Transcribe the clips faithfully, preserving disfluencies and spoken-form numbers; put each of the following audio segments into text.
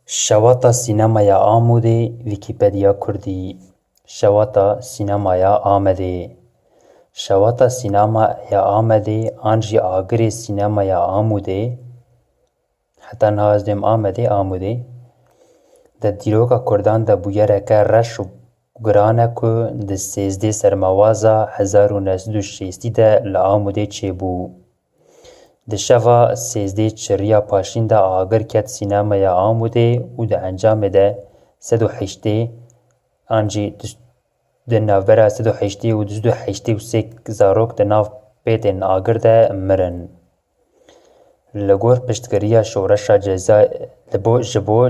Şewata Sînemaya Amûdê, Wîkîpediya Kurdî. Şewata Sînemaya Amedê. Şewata Sînemaya Amedê an jî agirê Sînemaya Amûdê, heta niha ez dêm Amedê, Amûdê, di dîroka Kurdan de bûyereke reş û giran e ku di sêzdeh Sermewaza hezar û neh sed û şêstî de li Amûdê çêbû. Di şeva sêzdeh Çiriya Paşîn de agir ket Sînemaya Amûdê û di encamê de sed û heştê an jî di, di navbera sed û heştê û du sed û heştê û sê zarok di nav pêtên agir de mirin. Li gor piştgiriya şoreşa Ceza-, li bo-, ji bo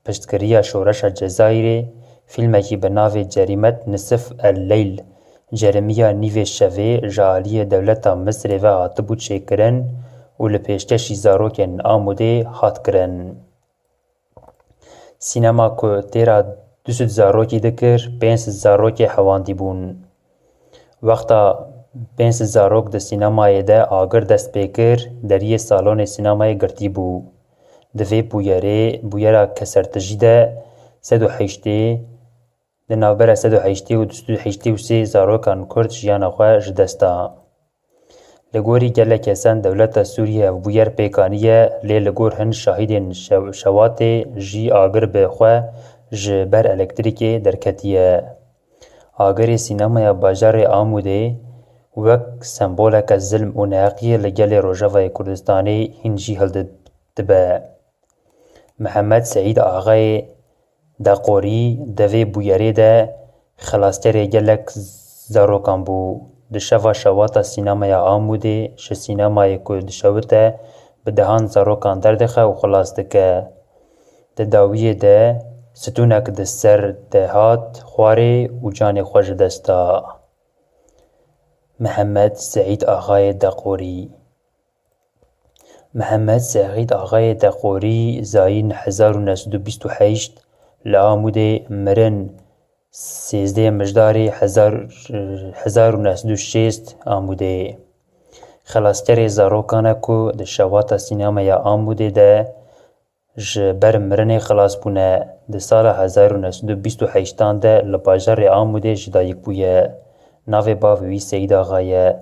piştgiriya şoreşa Cezayirê, fîlmekî bi navê Cerîmet Nisif El Leyl, Cerimiya Nîvê Şevê, ji aliyê dewleta Misirê ve hatibû çêkirin û li pêşkêşî zarokên Amûdê hat kirin. Sînema ku têra du sed zarokî dikir, pênc sed zarokê hewandî bûn. Wexta pênc sed zarok di sînemayê de agir dest pê kir, deriyê salonê sînemayê girtî bû. Di vê bûyerê, bûyera kesertijî de sed û heştê, di navbera sed û heştê û du sed û heştê û sê zarokan Kurd jiyana xwe ji dest da. Li gorî gelek kesan dewleta Sûriyê ev bûyer pêk aniye, lê li gor hin şahidên şew-, şewatê jî agir bi xwe ji ber elektrîkê derketiye. Agirê sînemaya bajarê Amûdê wek semboleke zilm û neheqiyê li gelê Rojavayê Kurdistanê hîn jî hildibe. Mihemed Seîd Axayê Daqorî di vê bûyerê de xilaskerê gelek zarokan bû. Di şeva şewata sînemaya Amûdê ji sînemayê ku dişewite bi dehan zarokan derdixe û xilas dike. Di dawiyê de stûnek di ser de hat xwarê û canê xwe ji dest da. Mihemed Seîd Axayê Daqorî. Mihemed Seîd Axayê Daqorî zayîn hezar û neh sed û bîst û heşt li Amûdê, mirin sêzdeh Mijdarê hezar, hezar û neh sed û şêst, Amûdê. Xilaskerê zarokan e ku di şewata sînemeya Amûdê de ji ber mirinê xilas bûne. Di sala hezar û neh sed û bîst û heştan de li bajarê Amûdê ji dayik bûye. Navê bavê wî Seîd Axa ye.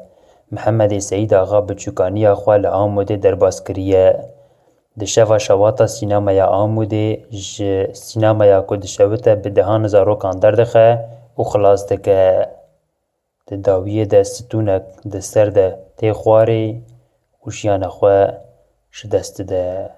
Mihemedê Seîd Axa bi çûkaniya xwe li Amûdê derbas kiriye. Di şeva şewata sînemeya Amûdê ji sînemeya ku dişewite bi dehan zarokan derdixe û xilas dike. Di dawiyê de stûnek di ser de tê xwarê û jiyana xwe ji dest dide.